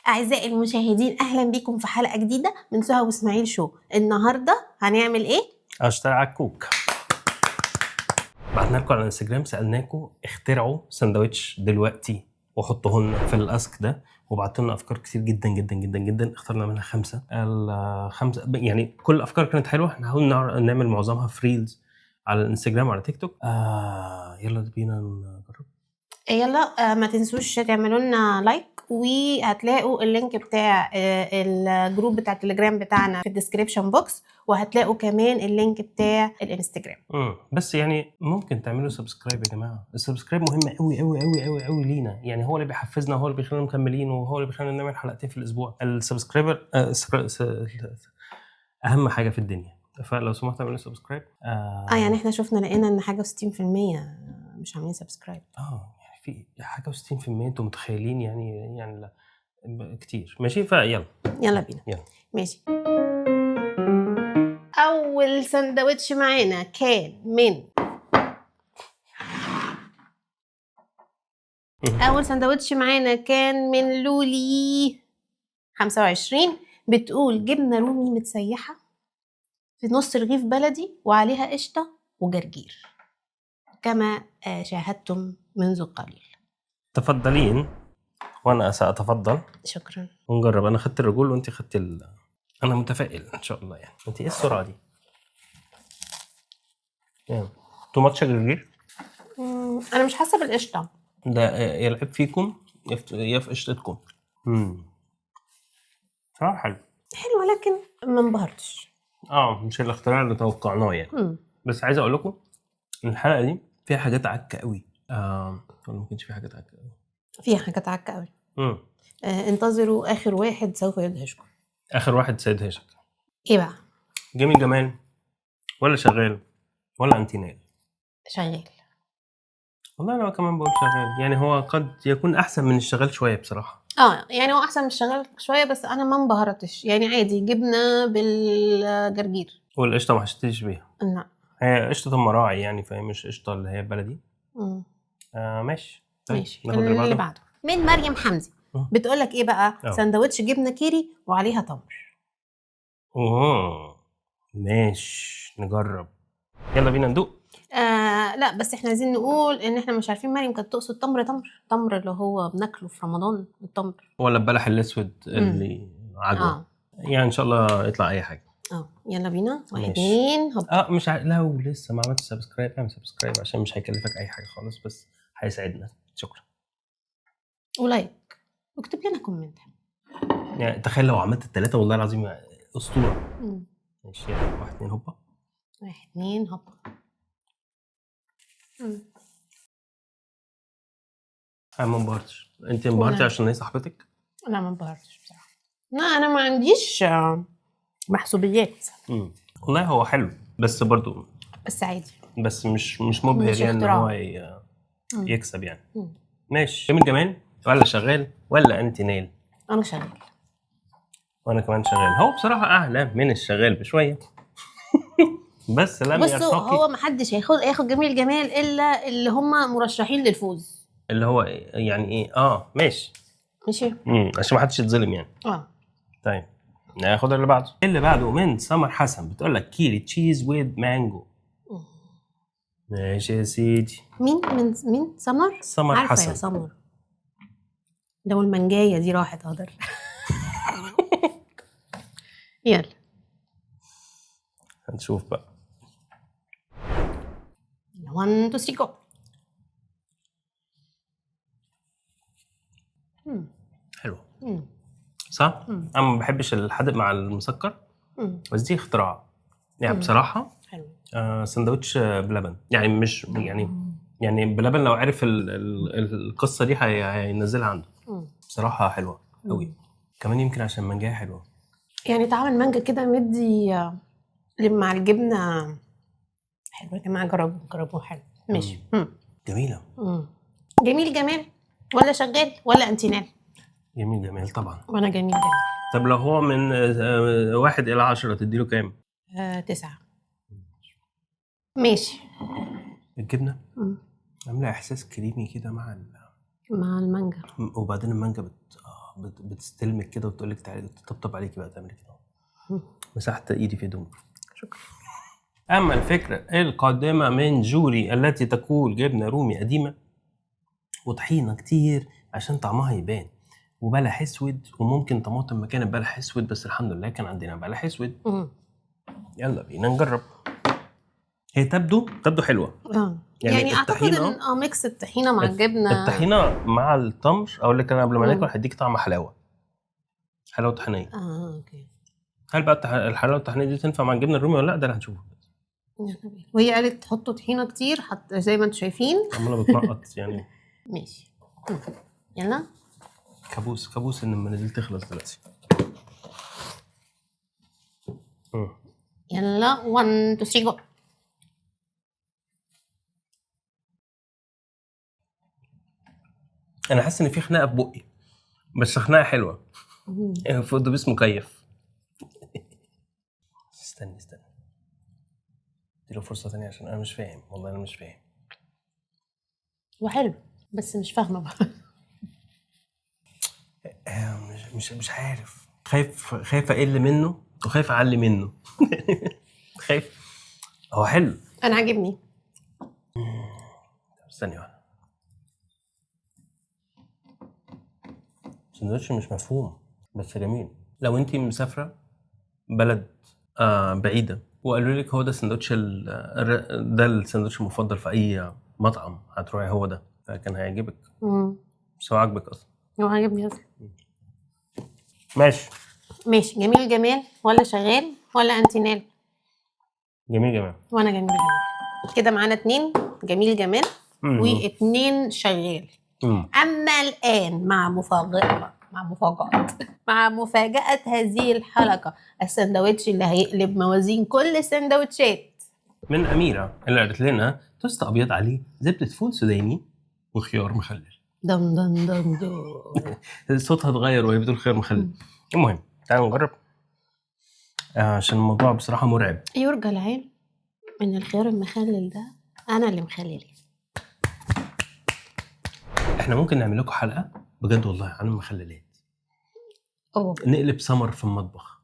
أعزائي المشاهدين، أهلا بيكم في حلقة جديدة من سهى وإسماعيل show. النهاردة هنعمل إيه؟ اشتري عكوك. بعتنا لكم على الانستجرام، سالناكم اخترعوا سندوتش دلوقتي وحطوه لنا في ال ask ده، وبعتوا لنا افكار كتير جدا جدا جدا جدا. اخترنا منها خمسه، الخمسة يعني كل الافكار كانت حلوه. احنا حاولنا نعمل معظمها في reels على الانستجرام وعلى تيك توك. يلا بينا نجرب. يلا. ما تنسوش تعملوا لنا like، وهتلاقوا ال link بتاع ال group بتاع التليجرام بتاعنا في ال description box، وهتلاقوا كمان ال link بتاع الانستجرام. بس يعني ممكن تعملوا subscribe يا جماعه؟ ال subscribe مهم قوي قوي قوي قوي قوي لينا، يعني هو اللي بيحفزنا، هو اللي بيخلينا مكملين، وهو اللي بيخلينا نعمل حلقتين في الاسبوع. ال subscriber اهم حاجة في الدنيا، فلو سمحتوا اعملوا subscribe. يعني احنا شفنا لقينا ان حاجة و60% مش عاملين subscribe. يعني في حاجة و60%، انتوا متخيلين؟ يعني لا كتير. ماشي، فيلا. يلا بينا. يلا. ماشي، اول سندوتش معانا كان من اول سندوتش معانا كان من لولي 25، بتقول جبنه رومي متسيحه في نص رغيف بلدي وعليها قشطه وجرجير، كما شاهدتم منذ قليل. تفضلين وانا ساتفضل. شكرا. ونجرب. انا خدت الرجول وانت خدت انا متفائل ان شاء الله. يعني انت ايه السرعة دي؟ too much جرجير. انا مش حاسه بالقشطه. ده يلعب فيكم يا في قشطتكم. صراحة حلو. حلو لكن ما انبهرتش. مش الاختراع اللي توقعناه يعني. بس عايز اقول لكم ان الحلقة دي فيها حاجات عكه قوي. ولا ما كانش فيها حاجات عكه قوي؟ فيها حاجات عكه قوي. انتظروا اخر واحد سوف يدهشكم. اخر واحد سيدهشك. ايه بقى؟ جميل جمال ولا شغال ولا انتينال؟ شغال. والله انا كمان بقول شغال، يعني هو قد يكون احسن من الشغال شوية بصراحة. يعني هو احسن من الشغال شوية، بس انا ما انبهرتش، يعني عادي جبنه بالجرجير. والقشطه ما حسيتيش بيها؟ لا. هي قشطه المراعي يعني، فهي مش قشطه اللي هي بلدي. ماشي. طيب، ماشي. ناخد اللي اللي بعده. بعده من مريم حمدي. بتقول لك ايه بقى؟ سندوتش جبنه كيري وعليها تمر. اوه ماشي، نجرب. يلا بينا ندوق. لا بس احنا عايزين نقول ان احنا مش عارفين مريم كانت تقصد تمر تمر تمر اللي هو بناكله في رمضان، التمر، ولا البلح الاسود اللي عجوه. يعني ان شاء الله يطلع اي حاجة. يلا بينا. واحد، ماشي. اتنين، هوب. مش لو لسه ما عملتش subscribe اعمل subscribe، عشان مش هيكلفك اي حاجة خالص، بس هيساعدنا. شكرا. و like واكتب لنا comment. يعني تخيل لو عملت الثلاثة، والله العظيم اسطورة. ماشي، يلا 1 2 هوبا. 1 2 هوبا. انا ما انبهرتش. انت انبهرتي ولا. عشان هي صاحبتك؟ لا ما انبهرتش بصراحة. لا انا ما عنديش محسوبيات. والله هو حلو بس برضو بس عادي، بس مش مبهر مش يعني ان اختراع. هو يكسب يعني. ماشي. جميل جمال ولا شغال ولا انتينال؟ انا شغال. وانا كمان شغال. هو بصراحة اعلى من الشغال بشوية. بس لم بصوا، يرتقي. هو ما حدش هياخد جميل جمال الا اللي هم مرشحين للفوز. اللي هو يعني ايه؟ ماشي. ماشي. عشان ما حدش يتظلم يعني. طيب ناخد اللي بعده. اللي بعده من سمر حسن، بتقول لك كيري cheese with mango. ماشي يا سيدي. مين من مين؟ سمر؟ سمر عارفة حسن. يا سمر، لو المنجاية دي راحت هدر. يلا هنشوف بقى. 1 2 3 جو. حلو. صح؟ انا ما بحبش الحادق مع المسكر، بس دي اختراع يعني. بصراحة. حلو. سندوتش بلبن، يعني مش يعني بلبن لو عرف القصة دي هينزلها عنده. بصراحة حلوة قوي. كمان يمكن عشان منجاية حلوة. يعني طعم المانجا كده مدي مع الجبنة حلو يا جماعة، جربوا حلو. ماشي. جميلة. جميل جمال ولا شغال ولا انتينال؟ جميل جمال طبعا. وانا جميل جمال. طب لو هو من 1 إلى 10 تديله كام؟ 9. ماشي. الجبنة عاملة إحساس كريمي كده مع مع المانجا. وبعدين المانجا بتستلمك كده وتقول لك تعالي، تطبطب عليكي بقى، تعملي كده. مسحت ايدي في هدومي. شكرا. اما الفكرة القادمة من جوري التي تقول جبنه رومي قديمة وطحينه كتير عشان طعمها يبان، وبلح اسود، وممكن طماطم مكان البلح اسود، بس الحمد لله كان عندنا بلح اسود. يلا بينا نجرب. هي تبدو حلوة. يعني اعتقد ان mix الطحينه مع الجبنة، الطحينه مع التمر، اقول لك انا قبل ما ناكل هديك طعم حلاوة، حلاوة طحينيه. okay. هل بقى الحلاوة الطحينيه دي تنفع مع الجبنة الرومي ولا لا؟ ده اللي هنشوفه. وهي قالت تحطوا طحينه كتير، زي ما انتم شايفين عماله بتنقط يعني. ماشي يلا. كابوس كابوس ان المناديل تخلص دلوقتي. يلا 1 2 3 جو. انا حاسس ان في خناقه في بقي، بس خناقه حلوة. في اتوبيس مكيف. استني استني، اديله فرصة ثانية عشان انا مش فاهم، والله انا مش فاهم. وحلو بس مش فاهمه بقى. مش عارف، خايف اقل منه وخايف اعلي منه. خايف. هو حلو، انا عاجبني. استني واحدة. سندوتش مش مفهوم بس جميل. لو انت مسافرة بلد بعيدة وقالوا لك هو ده السندوتش ده السندوتش المفضل في اي مطعم هتروحي، هو ده، فكان هيعجبك. بس هو عاجبك اصلا؟ هو عاجبني اصلا. ماشي ماشي. جميل جمال ولا شغال ولا انتينال؟ جميل جمال. وانا جميل جمال. كده معانا 2 جميل جمال و2 شغال. اما الان مع مفاجأة، مع مفاجأة هذه الحلقة، السندوتش اللي هيقلب موازين كل السندوتشات، من أميرة اللي قالت لنا توست أبيض عليه زبدة فول سوداني وخيار مخلل. دم دم دم دم. صوتها اتغير وهي بتقول خيار مخلل. المهم تعالوا نجرب، عشان الموضوع بصراحة مرعب. يرجى العلم إن الخيار المخلل ده أنا اللي مخلله. احنا ممكن نعمل لكم حلقة بجد والله عن المخللات. نقلب سمر في المطبخ،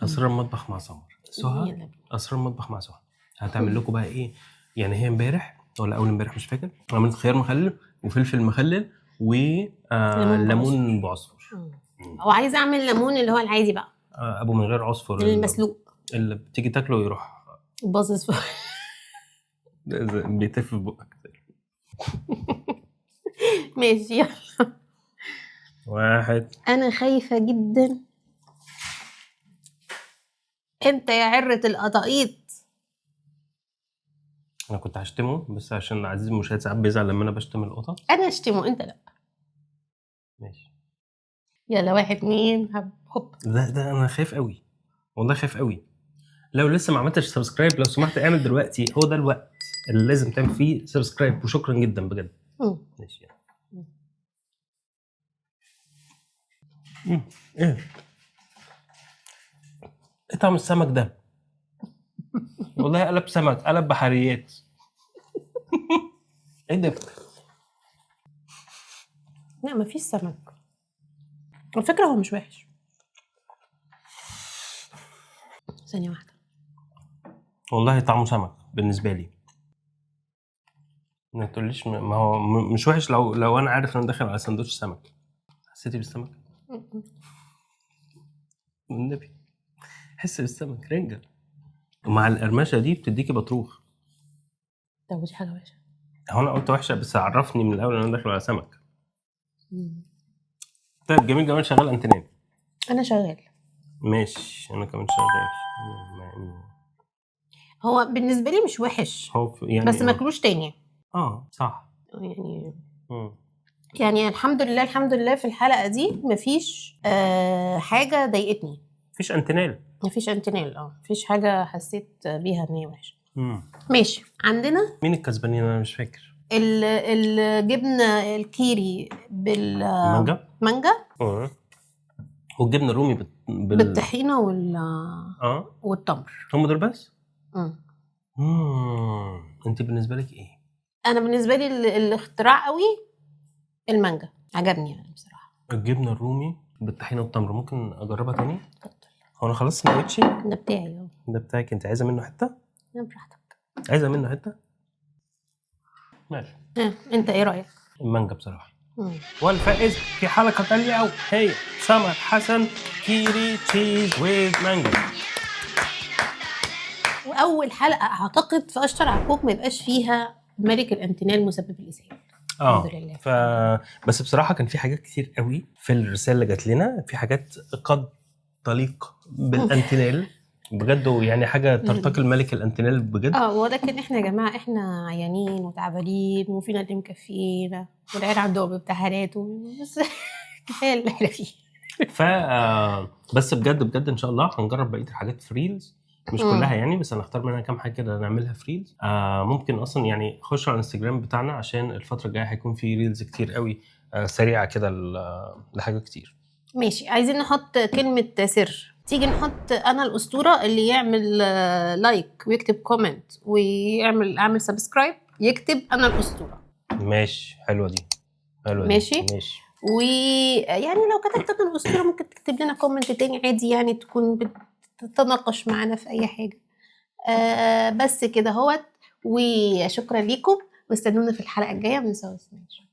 اسرار المطبخ مع سمر. سهى، اسرار المطبخ مع سهى هتعمل لكم بقى ايه؟ يعني هي امبارح ولا اول امبارح مش فاكر، عملت خيار مخلل وفلفل مخلل وليمون بعصفر. وعايزه اعمل ليمون اللي هو العادي بقى، ابو من غير عصفر، المسلوق اللي بتيجي تاكله يروح باظظ بيتف في بقك. ماشي يلا. واحد. أنا خايفة جدا. أنت يا عرة القطاقيط. أنا كنت هشتمه بس عشان عزيز المشاهد ساعات بيزعل لما أنا بشتم القطط. أنا أشتمه أنت لأ. ماشي يلا 1 2 هوب. ده أنا خايف قوي والله، خايف قوي. لو لسه ما عملتش subscribe لو سمحت اعمل دلوقتي، هو ده الوقت اللي لازم تعمل فيه subscribe، وشكرا جدا بجد. ماشي يلا. ايه طعم السمك ده؟ والله قلب سمك، قلب بحريات. ايه ده؟ لا مفيش سمك على فكرة، هو مش وحش. ثانية واحدة. والله طعمه سمك بالنسبة لي. ما تقوليش ما هو مش وحش. لو انا عارف ان انا داخل على سندوتش سمك. حسيتي بالسمك؟ والنبي حس بالسمك رنجة، ومع القرمشة دي بتديكي بطروخ. طب ودي حاجة وحشة؟ هو أنا قلت وحشة بس عرفني من الأول إن أنا داخل على سمك. طيب جميل جمال شغال أنتنين؟ أنا شغال. ماشي أنا كمان شغال. هو بالنسبة لي مش وحش هو يعني بس ما اكلوش تاني. صح يعني. يعني الحمد لله الحمد لله في الحلقة دي مفيش حاجة ضايقتني. مفيش انتنال. مفيش انتنال. مفيش حاجة حسيت بيها ان هي وحشة. ماشي. عندنا مين الكسبانين؟ انا مش فاكر. الجبنة الكيري بالمانجا، مانجا. والجبنة الرومي بالطحينة والتمر. هم دول بس؟ انت بالنسبة لك ايه؟ انا بالنسبة لي الاختراع قوي المانجا، عجبني يعني بصراحة. الجبنة الرومي بالطحينه والتمر، ممكن اجربها تاني؟ اتفضل. هو انا خلصت سندوتشي؟ ده بتاعي اهو. ده بتاعك انت، عايزه منه حتة؟ لا، براحتك. عايزه منه حتة؟ ماشي. ها، انت ايه رايك؟ المانجا بصراحه. والفائز في حلقة اليوم هي سمر حسن، كيري cheese with mango. واول حلقة اعتقد في اشطر عكوك ما يبقاش فيها ملك الامتنان مسبب الاسهال. الحمد لله. بس بصراحة كان في حاجات كتير قوي في الرسالة اللي جات لنا، في حاجات قد تليق بالانتينال بجد، يعني حاجة ترتقي الملك الانتينال بجد. ولكن احنا يا جماعة احنا عيانين وتعبانين وفينا اللي مكفينا والعيال عندهم امتحانات، بس كفاية اللي احنا فيه. ف بس بجد بجد ان شاء الله هنجرب بقية الحاجات في reels، مش كلها يعني، بس هنختار منها كام حاجة كده نعملها في reels. ممكن اصلا يعني خشوا على الانستجرام بتاعنا عشان الفترة الجاية هيكون في reels كتير قوي، سريعة كده لحاجات كتير. ماشي. عايزين نحط كلمة سر، تيجي نحط انا الاسطوره، اللي يعمل like ويكتب comment ويعمل اعمل subscribe يكتب انا الاسطوره. ماشي، حلوة دي، حلوة دي. ماشي؟ ماشي. ويعني لو كتبت انا الاسطورة ممكن تكتب لنا comment تاني عادي، يعني تكون بتتناقش معانا في اي حاجة. بس كده اهوت، وشكرا ليكم واستنونا في الحلقة الجاية من سوا سماش.